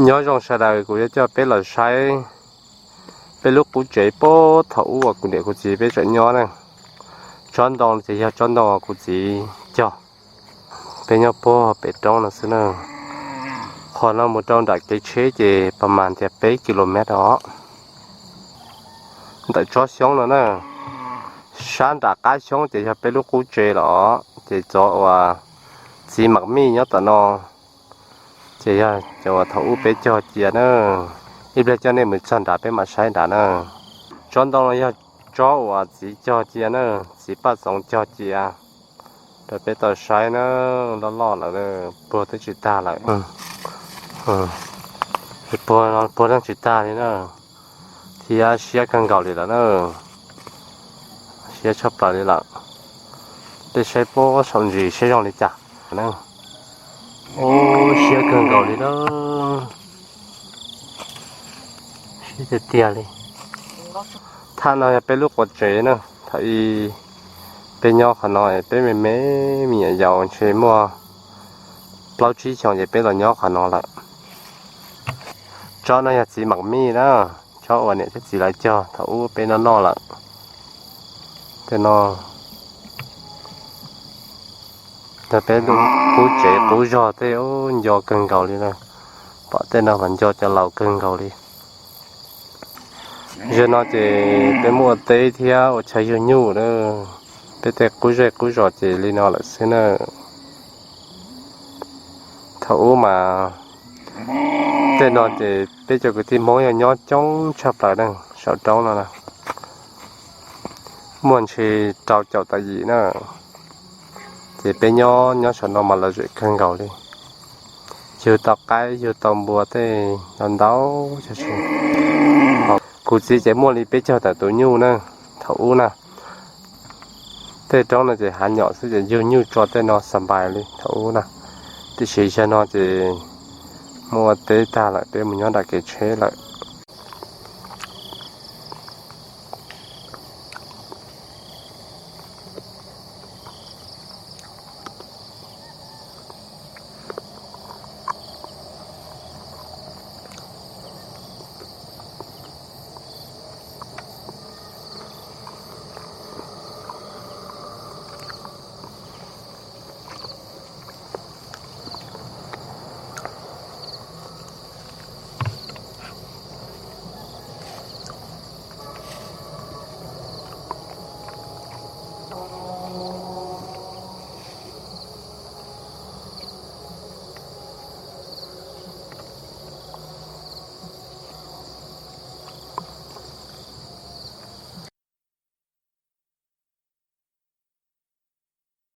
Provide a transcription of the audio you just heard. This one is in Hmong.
Nyob zoo sawv daws, kuv yuav coj peb los saib peb lub qub tsev puag thaum ub uas kuv niam kuv txiv peb tseem nyob na. Tsob ntoo ces yog tsob ntoo uas kuv txiv cog. Peb nyob puag pem roob no xwb na. Qhov no mus rau nram kev tsheb ces pas mas tias peb ki lo mev os. Ntawm tsob xyoob no na, sab nram qab xyoob ces yog peb lub qub tsev los, ces txov uas txiv mam mij nyob tom no. Ces yog cov uas thaum ub peb cog cia na. Ib pliag coj nej mus txog nrad peb mam saib nrad na. Tsob ntoo no yog tsob uas txiv cog cia na, txiv Paj Txoov cog cia rau peb tau saib na. Loj loj lawm, puag twb tsis tag lawm. Puag no puag twb tsis tag li na, thiab siab kawg nkaus li lawm na. Siab tshaj plaws li lawm. Peb saib puag saum ntsis saib zoo li cas na. Ub, siab kawg nkaus li na. Siab tiag tiag li. Thaj no yog peb lub quas tsev na. Thaum ub peb nyob qhov no, peb me me me nyuam yaus ntshe muaj plaub tsib xyoos ces peb los nyob qhov no lawm. Tsob no yog txiv mam mij na, tsob uas niam thiab txiv lawv cog thaum ub peb noj noj lawm. Tej no yog peb lub qub tsev qub zog tej, ub, nco kawg nkaus li na. Pom tej no mas nco cov laus kawg nkaus li. Zaum no ces peb muaj ua teb thiab ua chaw yug nyuj na. Peb tej qub zej qub zos ces li no lawm xwb na. Thaum ub mas tej no ces peb cov kwv tij Hmoob yog nyob coob tshaj plaws na, saum roob no na. Muaj ntshe rau caum tawm yim na. Ces peb nyob nyob saum no mas lom zem kawg nkaus li. Yug tau qaib yug tau npua tej no ntau. Kuv txiv ces muaj li peb caug tawm tus nyuj na, thaum ub na. Tej roob no ces hav nyom xwb ces yug nyuj tso tej no xa npais li thaum ub na. Tiam sis zaum no ces muaj ua teb tag lawm, peb mus nyob nram kev tsheb lawm.